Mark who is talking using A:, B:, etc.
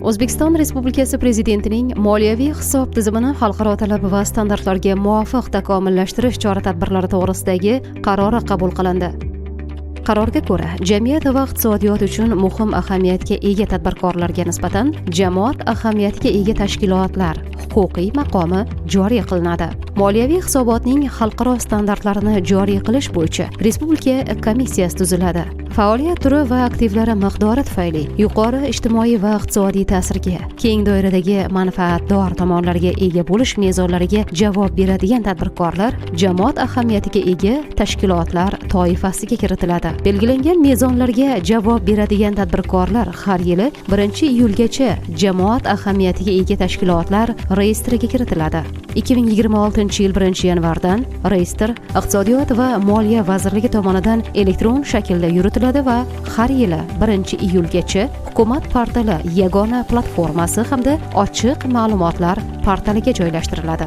A: O'zbekiston Respublikasi Prezidentining moliyaviy hisob tizimini xalqaro talab va standartlarga muvofiq takomillashtirish chora-tadbirlari to'g'risidagi qarori qabul qilindi. Qarorga ko'ra, jamiyat va iqtisodiyot uchun muhim ahamiyatga ega tadbirkorlarga nisbatan jamoat ahamiyatiga ega tashkilotlar huquqiy maqomi joriy qilinadi. Moliyaviy hisobotning xalqaro standartlarini joriy qilish bo'yicha Respublika komissiyasi tuziladi. Faoliyat turi va aktivlari miqdori tufayli yuqori ijtimoiy va iqtisodiy ta'sirga, keng doiradagi manfaatdor tomonlarga ega bo'lish mezonlariga javob beradigan tadbirkorlar jamoat ahamiyatiga ega tashkilotlar toifasiga kiritiladi. Belgilangan mezonlarga javob beradigan tadbirkorlar har yili 1-iyulgacha jamoat ahamiyatiga ega tashkilotlar reyestriga kiritiladi. 2026-yil 1-yanvardan reyestr Iqtisodiyot va moliya vazirligi tomonidan elektron shaklda yuritiladi va har yili 1-iyulgacha hukumat portali yagona platformasi hamda ochiq ma'lumotlar portaliga joylashtiriladi.